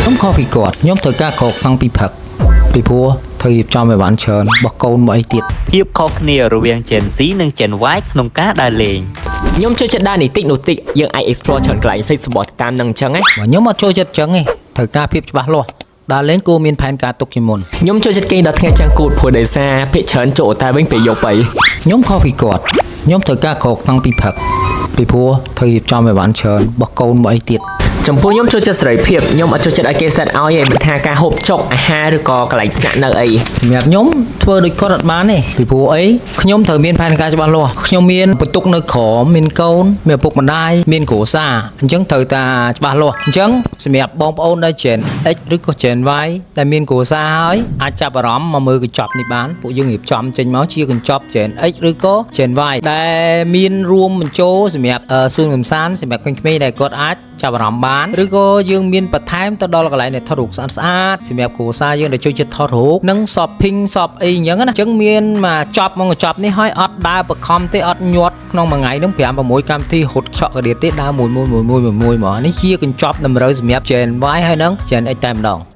ខ្ញុំខុសពីគាត់ខ្ញុំត្រូវការក្រោកតាំងពីព្រឹកពីព្រោះត្រូវរៀបចំឲ្យបានច្រើនបោះកូនមកអីទៀត។ ភាពខុសគ្នារវាង Gen Z និង Gen Y ក្នុងការដើរលេង។ ខ្ញុំចូលចិត្តដើរនេះតិចនោះតិចយើងអាច explore ច្រើនកន្លែង flexible តាមនឹងអញ្ចឹងណា។ បើខ្ញុំអត់ចូលចិត្តចឹងទេត្រូវការភាពច្បាស់លាស់ដើរលេងគួរមានផែនការទុកជាមុន។ ខ្ញុំចូលចិត្តគេងដល់ថ្ងៃចាំងគូតព្រោះដោយសារភាគច្រើនចូលតែវិញពេលយប់អី។ ខ្ញុំខុសពីគាត់ខ្ញុំត្រូវការក្រោកតាំងពីព្រឹកពីព្រោះត្រូវរៀបចំឲ្យបានច្រើនបោះកូនមកអីទៀត។ ចំពោះខ្ញុំចូលចិត្តសេរីភាពខ្ញុំអត់ចូលចិត្តឲ្យគេ set ឲ្យទេមិនថាការហូបចុកអាហារឬក៏កន្លែងស្នាក់នៅអី។ សម្រាប់ខ្ញុំធ្វើដូចគាត់អត់បានទេពីព្រោះអីខ្ញុំត្រូវមានផែនការច្បាស់លាស់ខ្ញុំមានបន្ទុកនៅក្រោមមានកូនមានឪពុកម្ដាយមានគ្រួសារអញ្ចឹងត្រូវតែច្បាស់លាស់អញ្ចឹងសម្រាប់បងប្អូនដែល Gen X ឬក៏ Gen Y ដែលមានគ្រួសារហើយអាចចាប់អារម្មណ៍មកមើលកញ្ចប់នេះបានពួកយើងរៀបចំចេញមកជាកញ្ចប់ Gen X ឬក៏ Gen Y ដែលមានរួមបញ្ចូលសម្រាប់សួនកំសាន្តសម្រាប់ក្មេងៗដែលគាត់អាចចាប់អារម្មណ៍បានឬក៏យើងមានបន្ថែមទៅដល់កន្លែងដែលថតរូបស្អាតស្អាតសម្រាប់គ្រួសារយើងដែលចូលចិត្តថតរូបនិង shopping shop អីអញ្ចឹងណាអញ្ចឹងមានមកចប់មកកញ្ចប់នេះហើយអត់ដើរបខំទេអត់ញាត់ក្នុងមួយថ្ងៃហ្នឹង5 6កម្មវិធីហត់ឆក់កដៀតទេដើរមួយមួយមួយមួយមួយមួយហ្មងនេះជាកញ្ចប់តម្រូវសម្រាប់ Gen Y ហើយនិង Gen X តែម្ដង។